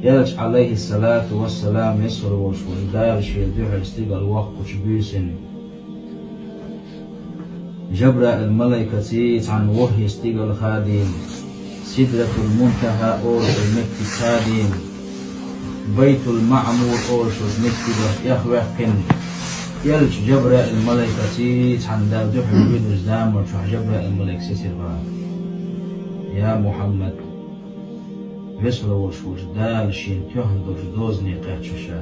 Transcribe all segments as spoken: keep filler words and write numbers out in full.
Элча, Ӏалайхиссалату вассалам, весала волуш волу Дала шен дуьхьал стигала воккхучу буьйсина, Жабраил-малайкаций цхьана вахьи стигала хадийна, Сидратул-Мунтахьа олуш меттиг хадийна, Байтул-Маъмур олуш меттигах тӀехваьккхина, Элча Жабраил-малайкаций цхьана Дала дуьхьал вуьйлучу заманчохь Жабраил-малайк сецира бахара: «Я Мухьаммад, весала волуш волчу Дала шена тоьхна долчу дозане кхаьчна ша.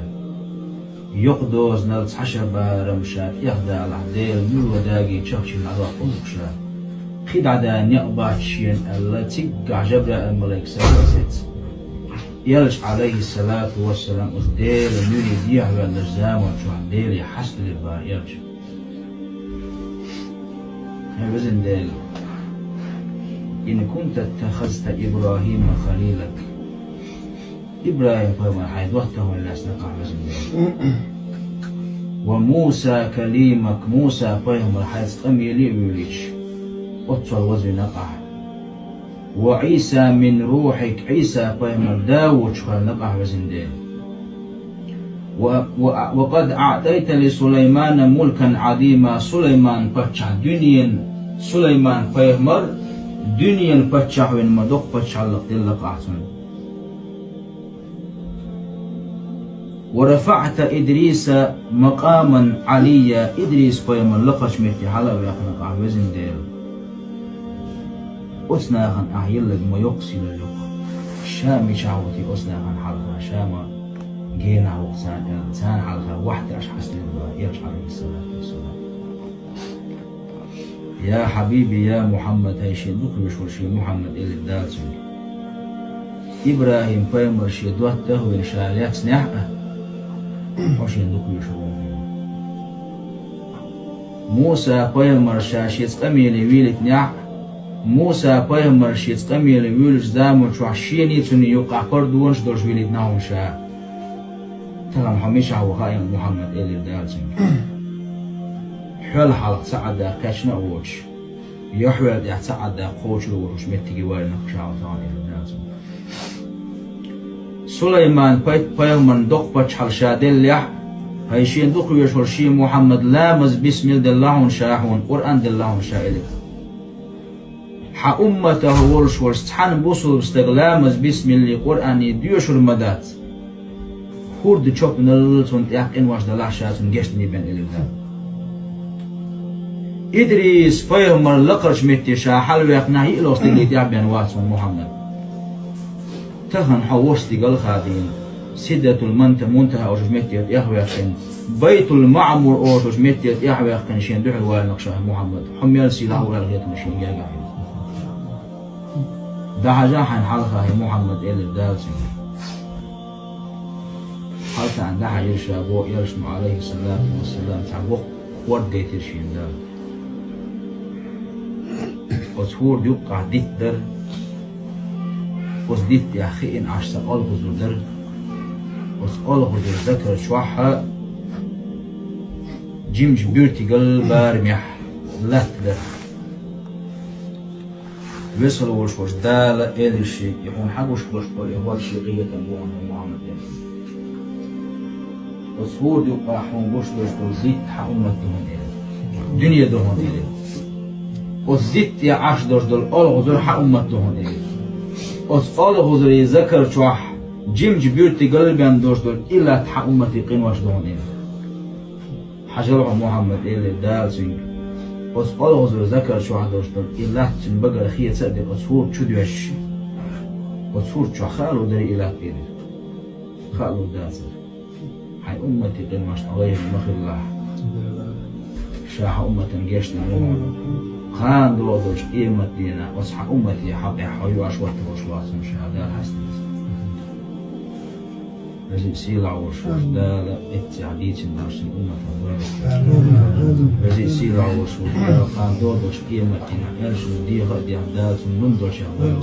Йоккха дозанал цхьа шарбарам ша тӀехдалахь, Делан муьлхха дагийна чахчийна дӀадоккхур ду ша. Кхин дӀа дан некъ бац шена», — аьлла, циггахь Жабраил-малайк сагатсецна, Элча, Ӏалайхиссалату вассалам, оцу Делан муьлхха дехьаваьллачу заманчохь Деле хьасталира бахара Элча. Хьайн везан Дела, ин кунта ттахазта ИбрахӀима халилак. ИбрахӀим-пайхамар хьайн доттагӀа вина лаьцна кхахь, везан Дела. Ва Муса калимак, Муса-пайхамар хьайца къамеле а вуьйлуьйтуш, оццул вазвина кхахь. Ва Ӏийса мин рухьик, Ӏийса-пайхамар да воцчух вина кхахь, везан Дела. Ва, ва, ва къад аӀтайта ли Сулаймана мулкан Ӏазима, Сулайман-паччахь дуьнен, Сулайман-пайхамар дуьнен паччахь вина ма доккха паччахьаллакх делла кхахь цунна. Ва рафаӀта Идриса макъаман Ӏалийя, Идрис-пайхамар лакхарчу метте хьала а ваьккхина кхахь, везан Дела. Оцу нахана ахь елларг ма йоккха сийлалла ю-кх. Ша мичахь ву те оцу нахана хьалха, ша ма генахь ву-кх царна аьлла, царна хьалха вахьте аша хьастадина бахара Элча, Ӏалайхиссалату вассалам. Я хьабиби, я Мухьаммад, хьайн шен дукха везаш волу шен Мухьаммад, элира Дала цуьнга. ИбрахӀим-пайхамар шен доттагӀа а вина ша лаьцнехь а, хьо шен дукха везаш ву. Муса-пайхамар ша шеца къамеле вийлийтинехь а, Муса-пайхамар шеца къамеле вуьйлучу заманчохь шений цунний юккъахь пардонаш долуш вийлийтина хьуна ша. Тахана хьо мичахь ву хаьий, Мухьаммад, элира Дала цуьнга. Хьол хьалха цхьа Ӏадда кхаьчна а воцуш, я хьол тӀехь цхьа Ӏадда кхочур а воцуш меттиге вайна ша хьо тахана, элира Дала цуьнга. Сулайман пай-, пайхамарна доккха паччахьалла ша деллехь а, хьайн шен дукха везаш волу шен Мухьаммад ламаз бисмил делла хьуна ша хьуна, Къуръан делла хьуна ша, элира. Хьан умматах волуш волчу цхьана бусулба стага ламаз бисмилли Къуръанний доьшур ма дац. ХӀурда чопанал цунна тӀехь къинош далахь ша цунна гечдина бен, элира Дала. Идрис-пайхамар лакхарчу метте ша хьалаваьккхинехь йиълагӀчу стигале тӀехь бен вац хьуна Мухьаммад. Тахана хьо волчу стигала хадийна, Сидратул-Манта-, Мунтахьа олучу метте тӀехваьккхина, Байтул-Маъмур олучу метте тӀехваьккхина шен дуьхьал валинарг ша Мухьаммад. Хьо мел сийлахь ву аьлла хеташ шен гергахь. ДӀахьажахь хьайна хьалха, хӀай Мухьаммад, элира Дала цуьнга. Хьалха дӀахьажира ша боху Элчано, Ӏалайхиссалату вассалам, цхьа воккха хӀорд гайтира шена Дала. Оцу хӀорда юккъахь дитт дара. Оцу дитта тӀехь хиъна Ӏаш цхьа олхазар дара. Оцу олхазаран закар чохь жимачу буьртигал барамехь латта дара. Весала волуш волчу Дала элира шега: «И хьуна хьан гуш долуш долу и хӀорд шен къинхетам бу хьуна, Мухьаммад?» — элира. «Оцу хӀорда юккъахь хьуна гуш долуш долу дитт хьан уммат ду хьуна», — элира. «Дуьне ду хьуна», — элира. «Оцу дитта тӀехь Ӏаш долуш долу олхазар хьан уммат ду хьуна», — элира. «Оцу олхазаран закар чохь жимачу буьртигал бен долуш долу и латта хьан умматан къинош ду хьуна», — элира. «Хьажал хьо, Мухьаммад, — элира Дала цуьнга, — оцу олхазаран закар чохь долуш долу и латта цуьнан багара хеца а дира, оцу хӀорда чу доьжча. Оцу хӀорда чохь хаало дарий и латта?» — элира. «Хаало дацара. Хьайн умматан къиношна гӀайгӀане ма хилалахь. Ша хьан умматан гечдина ву хьуна. Кхана догӀу долчу къематдийнахь оцу хьан умматан хьакъехь хьо юаш хӀоттавеш вац хьуна ша, Дала хьастадеза». Веза а, сийлахь а волуш волчу Дала эццехь дийцина долуш цуьнан умматах вайна. Веза а, сийлахь а волуш волчу Дала кхана догӀу долчу къематдийнахь аьллачунна деха а дехна, Дала цунна лун долчех вайна.